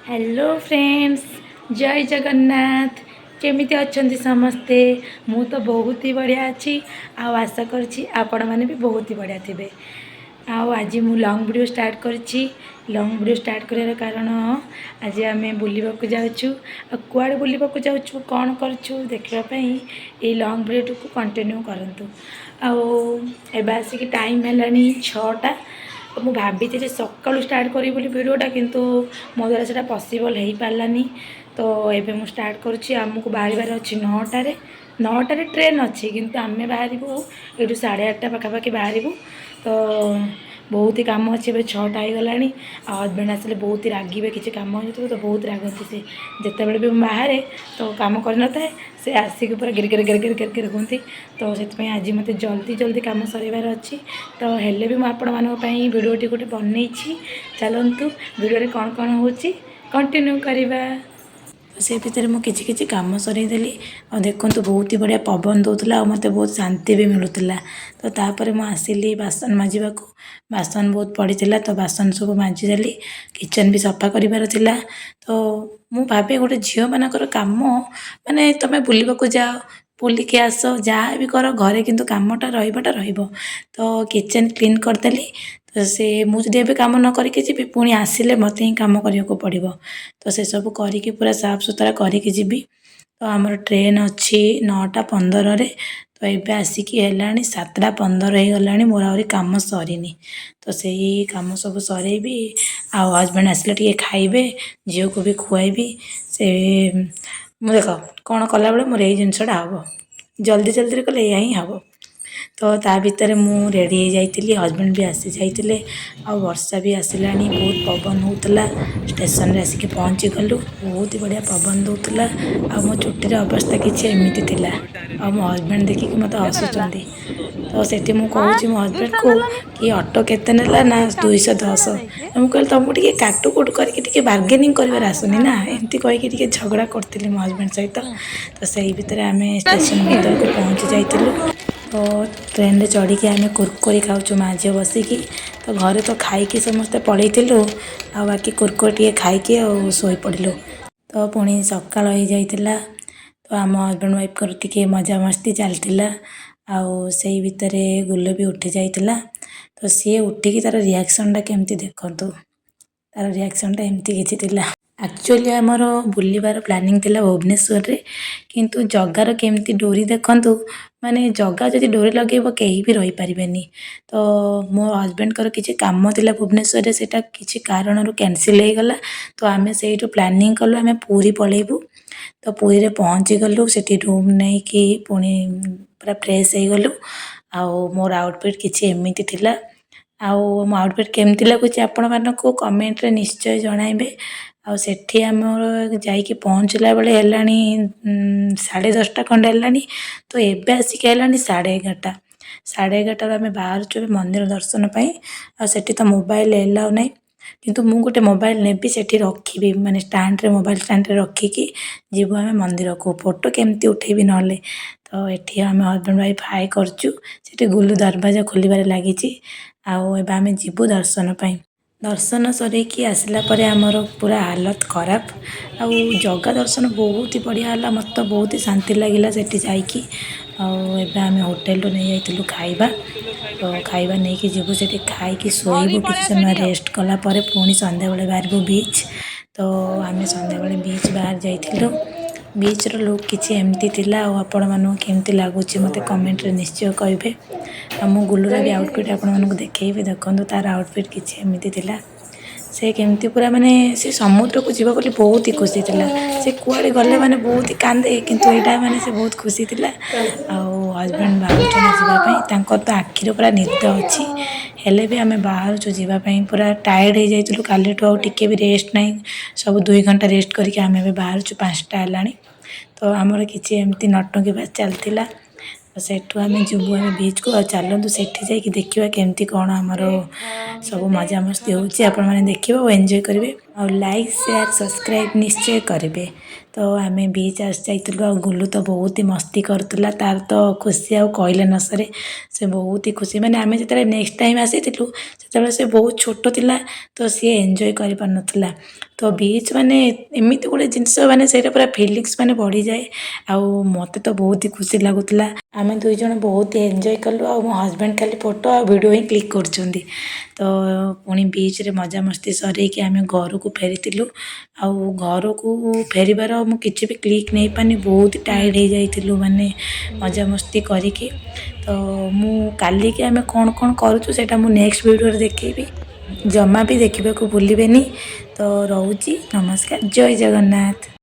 Hello friends, ଜୟ ଜଗନ୍ନାଥ। କେମିତି ଅଛନ୍ତି ସମସ୍ତେ? ମୁଁ ତ ବହୁତ ହି ବଢ଼ିଆ ଅଛି ଆଉ ଆଶା କରୁଛି ଆପଣମାନେ ବି ବହୁତ ହି ବଢ଼ିଆ ଥିବେ। ଆଉ ଆଜି ମୁଁ ଲଙ୍ଗ୍ ଭିଡ଼ିଓ ଷ୍ଟାର୍ଟ କରିଛି। ଲଙ୍ଗ୍ ଭିଡ଼ିଓ ଷ୍ଟାର୍ଟ କରିବାର କାରଣ, ଆଜି ଆମେ ବୁଲିବାକୁ ଯାଉଛୁ। ଆଉ କୁଆଡ଼େ ବୁଲିବାକୁ ଯାଉଛୁ, କ'ଣ କରୁଛୁ, ଦେଖିବା ପାଇଁ ଏଇ ଲଙ୍ଗ୍ ଭିଡ଼ିଓଟିକୁ କଣ୍ଟିନ୍ୟୁ କରନ୍ତୁ। ଆଉ ଏବେ ଆସିକି ଟାଇମ୍ ହେଲାଣି 6ଟା। ମୁଁ ଭାବିଥିଲି ସକାଳୁ ଷ୍ଟାର୍ଟ କରିବି ବୋଲି ଭିଡ଼ିଓଟା, କିନ୍ତୁ ମୋ ଦ୍ୱାରା ସେଇଟା ପସିବଲ୍ ହେଇପାରିଲାନି। ତ ଏବେ ମୁଁ ଷ୍ଟାର୍ଟ କରୁଛି। ଆମକୁ ବାହାରିବାର ଅଛି 9ଟାରେ। 9ଟାରେ ଟ୍ରେନ୍ ଅଛି, କିନ୍ତୁ ଆମେ ବାହାରିବୁ ଏଇଠୁ 8:30 ପାଖାପାଖି ବାହାରିବୁ। ତ ବହୁତ ହି କାମ ଅଛି। ଏବେ 6ଟା ହେଇଗଲାଣି ଆଉ ହଜବେଣ୍ଡ ଆସିଲେ ବହୁତ ହି ରାଗିବେ। କିଛି କାମ ହେଇନଥିବ ତ ବହୁତ ରାଗନ୍ତି ସେ। ଯେତେବେଳେ ବି ମୁଁ ବାହାରେ ତ କାମ କରିନଥାଏ, ସେ ଆସିକି ପୁରା ଗିରି ଗିରି ଗିରି ଗିରି ଗିରି ଗିରି ହୁଅନ୍ତି। ତ ସେଥିପାଇଁ ଆଜି ମୋତେ ଜଲ୍ଦି ଜଲ୍ଦି କାମ ସରାଇବାର ଅଛି। ତ ହେଲେ ବି ମୁଁ ଆପଣମାନଙ୍କ ପାଇଁ ଭିଡ଼ିଓଟି ଗୋଟେ ବନେଇଛି। ଚାଲନ୍ତୁ, ଭିଡ଼ିଓରେ କ'ଣ କ'ଣ ହେଉଛି କଣ୍ଟିନ୍ୟୁ କରିବା। ତ ସେ ଭିତରେ ମୁଁ କିଛି କିଛି କାମ ସରେଇଦେଲି। ଆଉ ଦେଖନ୍ତୁ, ବହୁତ ହି ବଢ଼ିଆ ପବନ ଦେଉଥିଲା ଆଉ ମୋତେ ବହୁତ ଶାନ୍ତି ବି ମିଳୁଥିଲା। ତ ତାପରେ ମୁଁ ଆସିଲି ବାସନ ମାଜିବାକୁ। ବାସନ ବହୁତ ପଡ଼ିଥିଲା, ତ ବାସନ ସବୁ ମାଜିଦେଲି। କିଚେନ୍ ବି ସଫା କରିବାର ଥିଲା। ତ ମୁଁ ଭାବେ, ଗୋଟେ ଝିଅମାନଙ୍କର କାମ ମାନେ ତୁମେ ବୁଲିବାକୁ ଯାଅ, ବୁଲିକି ଆସ, ଯାହା ବି କର, ଘରେ କିନ୍ତୁ କାମଟା ରହିବାଟା ରହିବ। ତ କିଚେନ୍ କ୍ଲିନ୍ କରିଦେଲି। ତ ସେ ମୁଁ ଯଦି ଏବେ କାମ ନ କରିକି ଯିବି, ପୁଣି ଆସିଲେ ମୋତେ ହିଁ କାମ କରିବାକୁ ପଡ଼ିବ। ତ ସେସବୁ କରିକି ପୁରା ସାଫ ସୁତୁରା କରିକି ଯିବି। ତ ଆମର ଟ୍ରେନ୍ ଅଛି 9ଟା 15ରେ। ତ ଏବେ ଆସିକି ହେଲାଣି 7ଟା 15 ହେଇଗଲାଣି, ମୋର ଆହୁରି କାମ ସରିନି। ତ ସେଇ କାମ ସବୁ ସରେଇବି ଆଉ ହଜବେଣ୍ଡ ଆସିଲେ ଟିକେ ଖାଇବେ, ଝିଅକୁ ବି ଖୁଆଇବି। ସେ ମୁଁ ଦେଖ କ'ଣ କଲାବେଳେ ମୋର ଏଇ ଜିନିଷଟା ହେବ, ଜଲ୍ଦି ଜଲ୍ଦିରେ କଲେ ଏଇଆ ହିଁ ହେବ। ତ ତା ଭିତରେ ମୁଁ ରେଡ଼ି ହେଇଯାଇଥିଲି, ହଜବେଣ୍ଡ ବି ଆସି ଯାଇଥିଲେ ଆଉ ବର୍ଷା ବି ଆସିଲାଣି, ବହୁତ ପବନ ହେଉଥିଲା। ଷ୍ଟେସନରେ ଆସିକି ପହଞ୍ଚିଗଲୁ। ବହୁତ ହି ବଢ଼ିଆ ପବନ ଦେଉଥିଲା ଆଉ ମୋ ଚୁଟିର ଅବସ୍ଥା କିଛି ଏମିତି ଥିଲା ଆଉ ମୋ ହଜବେଣ୍ଡ ଦେଖିକି ମୋତେ ହସୁଛନ୍ତି। ତ ସେଠି ମୁଁ କହୁଛି ମୋ ହଜବେଣ୍ଡକୁ କି ଅଟୋ କେତେ ନେଲା? ନା, 210। ମୁଁ କହିଲି, ତୁମକୁ ଟିକେ କାଟୁ କୁଟୁ କରିକି ଟିକେ ବାର୍ଗେନିଂ କରିବାର ଆସୁନି ନା? ଏମିତି କହିକି ଟିକେ ଝଗଡ଼ା କରିଥିଲି ମୋ ହଜବେଣ୍ଡ ସହିତ। ତ ସେଇ ଭିତରେ ଆମେ ଷ୍ଟେସନ ଭିତରକୁ ପହଞ୍ଚି ଯାଇଥିଲୁ। ତ ଟ୍ରେନରେ ଚଢ଼ିକି ଆମେ କୁରକୁରି ଖାଉଛୁ ମା ଝିଅ ବସିକି। ତ ଘରେ ତ ଖାଇକି ସମସ୍ତେ ପଳେଇଥିଲୁ ଆଉ ବାକି କୁରକୁରି ଟିକେ ଖାଇକି ଆଉ ଶୋଇପଡ଼ିଲୁ। ତ ପୁଣି ସକାଳ ହେଇଯାଇଥିଲା। ତ ଆମ ହଜବେଣ୍ଡ ୱାଇଫ୍ଙ୍କର ଟିକେ ମଜାମସ୍ତି ଚାଲିଥିଲା ଆଉ ସେଇ ଭିତରେ ଗୁଲୁ ବି ଉଠି ଯାଇଥିଲା। ତ ସିଏ ଉଠିକି ତା'ର ରିଆକ୍ସନ୍ଟା କେମିତି ଦେଖନ୍ତୁ। ତା'ର ରିଆକ୍ସନ୍ଟା ଏମିତି କିଛି ଥିଲା। ଆକ୍ଚୁଆଲି ଆମର ବୁଲିବାର ପ୍ଲାନିଂ ଥିଲା ଭୁବନେଶ୍ୱରରେ, କିନ୍ତୁ ଜଗାର କେମିତି ଡୋରି ଦେଖନ୍ତୁ। ମାନେ ଜଗା ଯଦି ଡୋରି ଲଗେଇବ, କେହି ବି ରହିପାରିବେନି। ତ ମୋ ହଜବେଣ୍ଡଙ୍କର କିଛି କାମ ଥିଲା ଭୁବନେଶ୍ୱରରେ, ସେଇଟା କିଛି କାରଣରୁ କ୍ୟାନସେଲ୍ ହେଇଗଲା। ତ ଆମେ ସେଇଠୁ ପ୍ଲାନିଂ କଲୁ ଆମେ ପୁରୀ ପଳେଇବୁ। ତ ପୁରୀରେ ପହଞ୍ଚିଗଲୁ। ସେଠି ରୁମ୍ ନେଇକି ପୁଣି ପୁରା ଫ୍ରେଶ୍ ହେଇଗଲୁ। ଆଉ ମୋର ଆଉଟଫିଟ୍ କିଛି ଏମିତି ଥିଲା। ଆଉ ମୋ ଆଉଟଫିଟ୍ କେମିତି ଲାଗୁଛି ଆପଣମାନଙ୍କୁ କମେଣ୍ଟରେ ନିଶ୍ଚୟ ଜଣାଇବେ। ଆଉ ସେଠି ଆମର ଯାଇକି ପହଞ୍ଚିଲା ବେଳେ ହେଲାଣି 10:30 ଖଣ୍ଡେ ହେଲାଣି। ତ ଏବେ ଆସିକି ହେଲାଣି 11:30। 11:30ରୁ ଆମେ ବାହାରୁଛୁ ଏବେ ମନ୍ଦିର ଦର୍ଶନ ପାଇଁ। ଆଉ ସେଠି ତ ମୋବାଇଲ ଏଲାଉ ନାହିଁ, କିନ୍ତୁ ମୁଁ ଗୋଟେ ମୋବାଇଲ ନେବି, ସେଠି ରଖିବି, ମାନେ ଷ୍ଟାଣ୍ଡରେ, ମୋବାଇଲ ଷ୍ଟାଣ୍ଡରେ ରଖିକି ଯିବୁ ଆମେ ମନ୍ଦିରକୁ। ଫଟୋ କେମିତି ଉଠେଇବି ନହେଲେ? ତ ଏଠି ଆମେ ହଜବେଣ୍ଡ ୱାଇଫ୍ ହାଏ କରୁଛୁ, ସେଠି ଗୁଲୁ ଦରବାଜା ଖୋଲିବାରେ ଲାଗିଛି। ଆଉ ଏବେ ଆମେ ଯିବୁ ଦର୍ଶନ ପାଇଁ। ଦର୍ଶନ ସରେଇକି ଆସିଲା ପରେ ଆମର ପୁରା ହାଲତ ଖରାପ। ଆଉ ଜଗା ଦର୍ଶନ ବହୁତ ହି ବଢ଼ିଆ ହେଲା। ମୋତେ ତ ବହୁତ ହି ଶାନ୍ତି ଲାଗିଲା ସେଠି ଯାଇକି। ଆଉ ଏବେ ଆମେ ହୋଟେଲରୁ ନେଇଯାଇଥିଲୁ ଖାଇବା। ତ ଖାଇବା ନେଇକି ଯିବୁ, ସେଠି ଖାଇକି ଶୋଇବୁ। କିଛି ସମୟ ରେଷ୍ଟ କଲା ପରେ ପୁଣି ସନ୍ଧ୍ୟାବେଳେ ବାହାରିବୁ ବିଚ୍। ତ ଆମେ ସନ୍ଧ୍ୟାବେଳେ ବିଚ୍ ବାହାରି ଯାଇଥିଲୁ। ବିଚ୍ର ଲୁକ୍ କିଛି ଏମିତି ଥିଲା। ଆଉ ଆପଣମାନଙ୍କୁ କେମିତି ଲାଗୁଛି, ମୋତେ କମେଣ୍ଟରେ ନିଶ୍ଚୟ କହିବେ। ଆଉ ମୁଁ ଗୁଲୁର ବି ଆଉଟଫିଟ୍ ଆପଣମାନଙ୍କୁ ଦେଖେଇବି। ଦେଖନ୍ତୁ, ତା'ର ଆଉଟଫିଟ୍ କିଛି ଏମିତି ଥିଲା। ସେ କେମିତି ପୁରା ମାନେ ସେ ସମୁଦ୍ରକୁ ଯିବ ବୋଲି ବହୁତ ହି ଖୁସି ଥିଲା। ସେ କୁଆଡ଼େ ଗଲେ ମାନେ ବହୁତ ହି କାନ୍ଦେ, କିନ୍ତୁ ଏଇଟା ମାନେ ସେ ବହୁତ ଖୁସି ଥିଲା। ଆଉ ହଜବେଣ୍ଡ ବାହାରୁଛନ୍ତି ଯିବା ପାଇଁ। ତାଙ୍କର ତ ଆଖିରେ ପୁରା ନିଦ ଅଛି, ହେଲେ ବି ଆମେ ବାହାରୁଛୁ ଯିବା ପାଇଁ। ପୁରା ଟାୟାର୍ଡ଼ ହେଇଯାଇଥିଲୁ କାଲିଠୁ, ଆଉ ଟିକେ ବି ରେଷ୍ଟ ନାହିଁ। ସବୁ 2 ଘଣ୍ଟା ରେଷ୍ଟ କରିକି ଆମେ ଏବେ ବାହାରୁଛୁ। 5ଟା ହେଲାଣି। ତ ଆମର କିଛି ଏମିତି ନଟଙ୍କି ବାଜ ଚାଲିଥିଲା। ତ ସେଠୁ ଆମେ ଯିବୁ ଆମେ ବିଚ୍କୁ। ଆଉ ଚାଲନ୍ତୁ, ସେଠି ଯାଇକି ଦେଖିବା କେମିତି କ'ଣ ଆମର ସବୁ ମଜାମସ୍ତି ହେଉଛି। ଆପଣମାନେ ଦେଖିବେ ଆଉ ଏନ୍ଜୟ କରିବେ। ଆଉ ଲାଇକ୍, ସେୟାର, ସବସ୍କ୍ରାଇବ୍ ନିଶ୍ଚୟ କରିବେ। ତ ଆମେ ବିଚ୍ ଆସି ଯାଇଥିଲୁ ଆଉ ଗୁଲୁ ତ ବହୁତ ହି ମସ୍ତି କରୁଥିଲା। ତାର ତ ଖୁସି ଆଉ କହିଲେ ନ ସରେ। ସେ ବହୁତ ହି ଖୁସି, ମାନେ ଆମେ ଯେତେବେଳେ ନେକ୍ସଟ ଟାଇମ୍ ଆସିଥିଲୁ, ସେତେବେଳେ ସେ ବହୁତ ଛୋଟ ଥିଲା, ତ ସିଏ ଏନ୍ଜୟ କରିପାରୁନଥିଲା। ତ ବିଚ୍ ମାନେ ଏମିତି ଗୋଟେ ଜିନିଷ, ମାନେ ସେଇଟା ପୁରା ଫିଲିଙ୍ଗସ୍ ମାନେ ବଢ଼ିଯାଏ। ଆଉ ମୋତେ ତ ବହୁତ ହି ଖୁସି ଲାଗୁଥିଲା। ଆମେ ଦୁଇ ଜଣ ବହୁତ ଏନ୍ଜୟ କଲୁ ଆଉ ମୋ ହଜବେଣ୍ଡ ଖାଲି ଫଟୋ ଆଉ ଭିଡ଼ିଓ ହିଁ କ୍ଲିକ୍ କରୁଛନ୍ତି। ତ ପୁଣି ବିଚ୍ରେ ମଜାମସ୍ତି ସରେଇକି ଆମେ ଘରକୁ ଫେରିଥିଲୁ। ଆଉ ଘରକୁ ଫେରିବାର ମୁଁ କିଛି ବି କ୍ଲିକ୍ ନେଇପାରିନି। ବହୁତ ଟାୟାର୍ଡ଼ ହେଇଯାଇଥିଲୁ, ମାନେ ମଜାମସ୍ତି କରିକି। ତ ମୁଁ କାଲିକି ଆମେ କ'ଣ କ'ଣ କରୁଛୁ, ସେଇଟା ମୁଁ ନେକ୍ସଟ ଭିଡ଼ିଓରେ ଦେଖେଇବି। ଜମା ବି ଦେଖିବାକୁ ଭୁଲିବେନି। ତ ରହୁଛି, ନମସ୍କାର, ଜୟ ଜଗନ୍ନାଥ।